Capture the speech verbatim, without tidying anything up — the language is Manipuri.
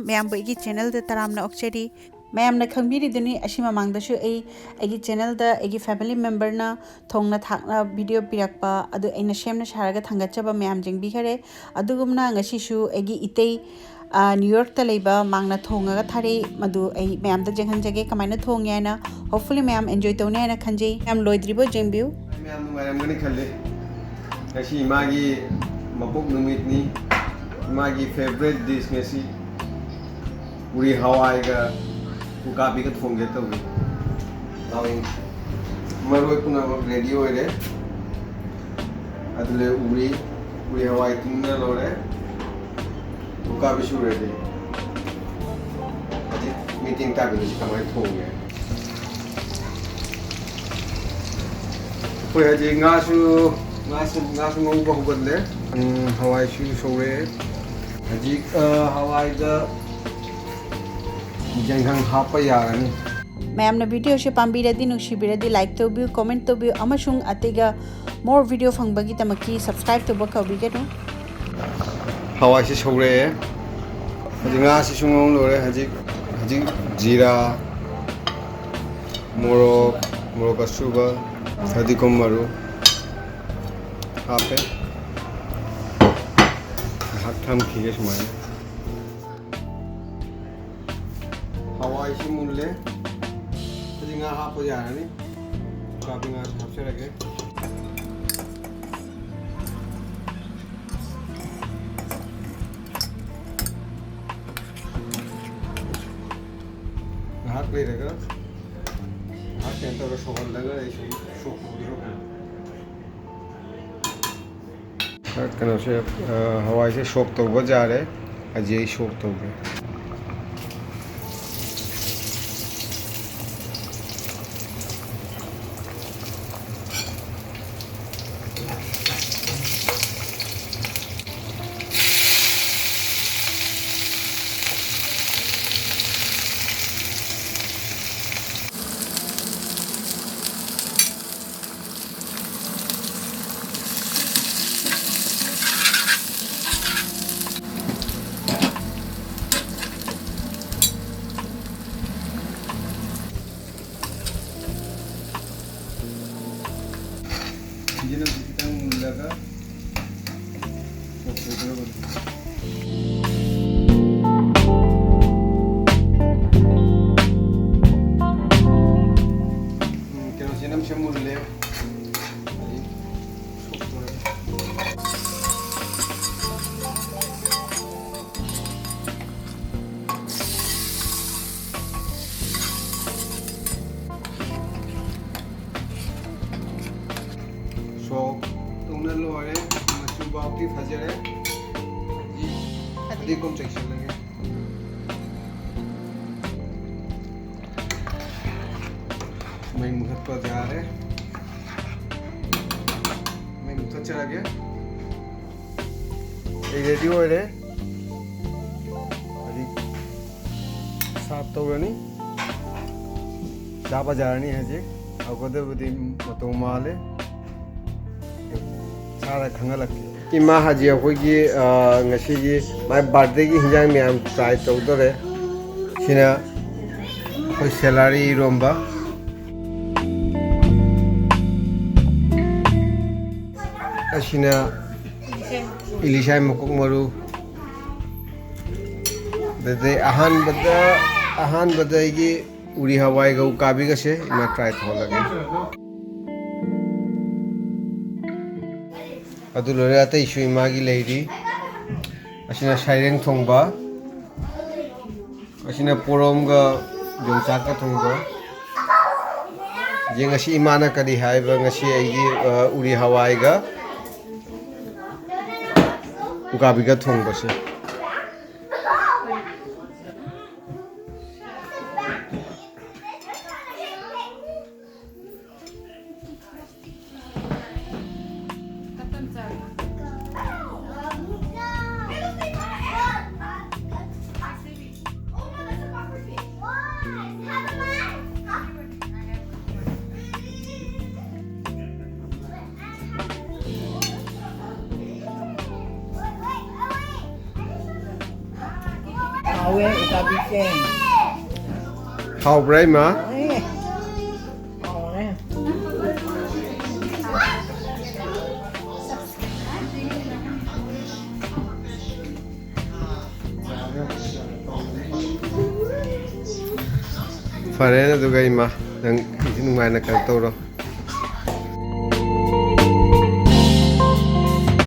ꯃꯌꯥꯝꯕꯨ ꯑꯩꯒꯤ ꯆꯦꯅꯦꯜꯗ ꯇꯔꯥꯝꯅ ꯑꯣꯛꯆꯔꯤ꯫ ꯃꯌꯥꯝꯅ ꯈꯪꯕꯤꯔꯤꯗꯨꯅꯤ, ꯑꯁꯤ ꯃꯃꯥꯡꯗꯁꯨ ꯑꯩ ꯑꯩꯒꯤ ꯆꯦꯅꯦꯜꯗ ꯑꯩꯒꯤ ꯐꯦꯃꯤꯂꯤ ꯃꯦꯝꯕꯔꯅ ꯊꯣꯡꯅ ꯊꯥꯛꯅ ꯚꯤꯗꯤꯑꯣ ꯄꯤꯔꯛꯄ ꯑꯗꯨ ꯑꯩꯅ ꯁꯦꯝꯅ ꯁꯥꯔꯒ ꯊꯥꯡꯒꯠꯆꯕ ꯃꯌꯥꯝ ꯌꯦꯡꯕꯤꯈꯔꯦ꯫ ꯑꯗꯨꯒꯨꯝꯅ ꯉꯁꯤꯁꯨ ꯑꯩꯒꯤ ꯏꯇꯩ, ꯑ, ꯅ꯭ꯌꯨ ꯌꯣꯔꯛꯇ ꯂꯩꯕ ꯃꯥꯡꯅ ꯊꯣꯡꯉꯒ ꯊꯥꯔꯛꯏ꯫ ꯃꯗꯨ ꯑꯩ ꯃꯌꯥꯝꯗ ꯌꯦꯡꯍꯟꯖꯒꯦ ꯀꯃꯥꯏꯅ ꯊꯣꯡꯉꯦ ꯍꯥꯏꯅ꯫ Hopefully ꯃꯌꯥꯝ ꯑꯦꯟꯖꯣꯏ ꯇꯧꯅꯤ ꯍꯥꯏꯅ ꯈꯟꯖꯩ꯫ ꯌꯥꯝ ꯂꯣꯏꯗ꯭ꯔꯤꯕꯣ ꯌꯦꯡꯕꯤꯌꯨ꯫ ꯃꯌꯥꯝ ꯅꯨꯡꯉꯥꯏꯔꯝꯒꯅꯤ ꯈꯜꯂꯤ꯫ ꯉꯁꯤ ꯏꯃꯥꯒꯤ ꯃꯄꯣꯛ ꯅꯨꯃꯤꯠꯅꯤ꯫ ꯏꯃꯥꯒꯤ ꯐꯦꯚꯔꯦꯠ ꯗꯤꯁ ꯉꯁꯤ ꯎꯔꯤ ꯍꯋꯥꯏꯒ ꯎꯀꯥꯕꯤꯒ ꯊꯣꯡꯒꯦ ꯇꯧꯔꯤ꯫ ꯂꯥꯎ ꯌꯦꯡꯁꯤ꯫ ꯃꯔꯣꯏ ꯄꯨꯝꯅꯃꯛ ꯔꯦꯗꯤ ꯑꯣꯏꯔꯦ꯫ ꯑꯗꯨ ꯂꯩ ꯎꯔꯤ, ꯎꯔꯤ ꯍꯋꯥꯏ ꯇꯤꯡꯅ ꯂꯣꯏꯔꯦ꯫ ꯎꯀꯥꯕꯤꯁꯨ ꯔꯦꯗꯤ꯫ ꯍꯧꯖꯤꯛ ꯃꯤꯇꯤꯡ ꯇꯥꯕꯤꯗꯨꯁꯤ ꯀꯃꯥꯏꯅ ꯊꯣꯡꯒꯦ? ꯑꯩꯈꯣꯏ ꯍꯧꯖꯤꯛ ꯉꯥꯁꯨ, ꯉꯥꯁꯨ, ꯉꯥꯁꯨ ꯉꯧꯕ ꯍꯧꯒꯠꯂꯦ꯫ ꯎꯝ, ꯍꯋꯥꯏꯁꯨ ꯁꯧꯔꯦ꯫ ꯍꯧꯖꯤꯛ, ꯑ, ꯍꯋꯥꯏꯗ ꯌꯥꯏꯉꯪ ꯍꯥꯞꯄ ꯌꯥꯔꯅꯤ꯫ ꯃꯌꯥꯝꯅ ꯚꯤꯗꯤꯑꯣꯁꯦ ꯄꯥꯝꯕꯤꯔꯗꯤ, ꯅꯨꯡꯁꯤꯕꯤꯔꯗꯤ like ꯇꯧꯕꯤꯌꯨ, comment ꯇꯧꯕꯤꯌꯨ, ꯑꯃꯁꯨꯡ ꯑꯇꯩꯒ more video ꯐꯪꯕꯒꯤꯗꯃꯛꯀꯤ subscribe ꯇꯧꯕ ꯀꯥꯎꯕꯤꯒꯅꯨ꯫ ꯍꯋꯥꯏꯁꯤ ꯁꯧꯔꯛꯑꯦ꯫ ꯍꯧꯖꯤꯛ ꯉꯥꯁꯤꯁꯨ ꯉꯧ ꯂꯣꯏꯔꯦ꯫ ꯍꯧꯖꯤꯛ, ꯍꯧꯖꯤꯛ ꯖꯤꯔꯥ, ꯃꯣꯔꯣꯛ, ꯃꯣꯔꯣꯛ ꯑꯁꯨꯕ, ꯐꯗꯤꯒꯣꯝ ꯃꯔꯨ ꯍꯥꯞꯄꯦ꯫ ꯉꯥꯏꯍꯥꯛ ꯊꯝꯈꯤꯒꯦ ꯁꯨꯃꯥꯏꯅ꯫ ꯍꯋꯥꯏꯁꯤ ꯃꯨꯜꯂꯦ꯫ ꯍꯧꯖꯤꯛ ꯉꯥ ꯍꯥꯞꯄ ꯌꯥꯔꯅꯤ꯫ ꯎꯀꯥꯕꯤ ꯉꯥꯁꯤ ꯍꯥꯞꯆꯔꯒꯦ꯫ ꯉꯥꯏꯍꯥꯛ ꯂꯩꯔꯒ, ꯉꯥꯏꯍꯥꯛ ꯀꯩꯅꯣ ꯇꯧꯔꯒ ꯁꯧꯍꯜꯂꯒ ꯑꯩ ꯁꯨꯝ ꯁꯣꯛ ꯇꯧꯗꯣꯏꯔꯣ? ꯀꯩꯅꯣꯁꯦ, ꯑ, ꯍꯋꯥꯏꯁꯦ ꯁꯣꯛ ꯇꯧꯕ ꯌꯥꯔꯦ꯫ ꯍꯧꯖꯤꯛ ꯑꯩ ꯁꯣꯛ ꯇꯧꯒꯦ꯫ ꯀꯨꯝ ꯆꯦꯛꯁꯤꯜꯂꯒꯦ꯫ ꯃꯩ ꯃꯨꯊꯠꯄ ꯌꯥꯔꯦ꯫ ꯃꯩ ꯃꯨꯊꯠꯆꯔꯒꯦ꯫ ꯑꯩ ꯔꯦꯗꯤ ꯑꯣꯏꯔꯦ꯫ ꯍꯧꯖꯤꯛ ꯁꯥꯔꯞ ꯇꯧꯔꯅꯤ꯫ ꯆꯥꯕ ꯌꯥꯔꯅꯤ ꯍꯧꯖꯤꯛ꯫ ꯍꯧꯒꯗꯕꯗꯤ ꯃꯇꯧ ꯃꯥꯜꯂꯦ꯫ ꯆꯥꯔ ꯈꯪꯍꯜꯂꯛꯀꯦ꯫ ꯏꯃꯥ ꯍꯥꯖꯤ ꯑꯩꯈꯣꯏꯒꯤ, ꯑ, ꯉꯁꯤꯒꯤ ꯃꯥꯏ ꯕꯥꯔꯗꯦꯒꯤ ꯍꯤꯟꯖꯥꯡ ꯃꯌꯥꯝ ꯇ꯭ꯔꯥꯏ ꯇꯧꯗꯣꯔꯦ꯫ ꯁꯤꯅ ꯑꯩꯈꯣꯏ ꯁꯦꯂꯥꯔꯤ ꯏꯔꯣꯝꯕ꯫ ꯑꯁꯤꯅ ꯏꯂꯤꯁꯥꯏ ꯃꯀꯣꯛ ꯃꯔꯨ꯫ ꯑꯗꯨꯗꯩ ꯑꯍꯥꯟꯕꯗ, ꯑꯍꯥꯟꯕꯗ ꯑꯩꯒꯤ ꯎꯔꯤ ꯍꯋꯥꯏꯒ ꯎꯀꯥꯕꯤꯒꯁꯦ ꯏꯃꯥ ꯇ꯭ꯔꯥꯏ ꯇꯧꯍꯜꯂꯒꯦ꯫ ꯑꯗꯨ ꯂꯣꯏꯔꯦ, ꯑꯇꯩꯁꯨ ꯏꯃꯥꯒꯤ ꯂꯩꯔꯤ꯫ ꯑꯁꯤꯅ ꯁꯩꯔꯦꯡ ꯊꯣꯡꯕ, ꯑꯁꯤꯅ ꯄꯣꯔꯣꯝꯒ ꯌꯣꯡꯆꯥꯛꯀ ꯊꯣꯡꯕ꯫ ꯌꯦꯡ ꯉꯁꯤ ꯏꯃꯥꯅ ꯀꯔꯤ ꯍꯥꯏꯕ, ꯉꯁꯤ ꯑꯩꯒꯤ, ꯑ, ꯎꯔꯤ ꯍꯋꯥꯏꯒ ꯎꯀꯥꯕꯤꯒ ꯊꯣꯡꯕꯁꯦ꯫ ꯍꯥꯎꯋꯦ, ꯎꯀꯥꯕꯤ ꯆꯦꯡ꯫ ꯍꯥꯎꯕ꯭ꯔꯥ, ꯏꯃꯥ? ꯍꯥꯎꯋꯦ꯫ ꯍꯥꯎꯔꯦ꯫ ꯐꯔꯦ, ꯑꯗꯨꯒ ꯏꯃꯥ, ꯅꯪ ꯅꯨꯡꯉꯥꯏꯅ ꯀꯩꯅꯣ ꯇꯧꯔꯣ꯫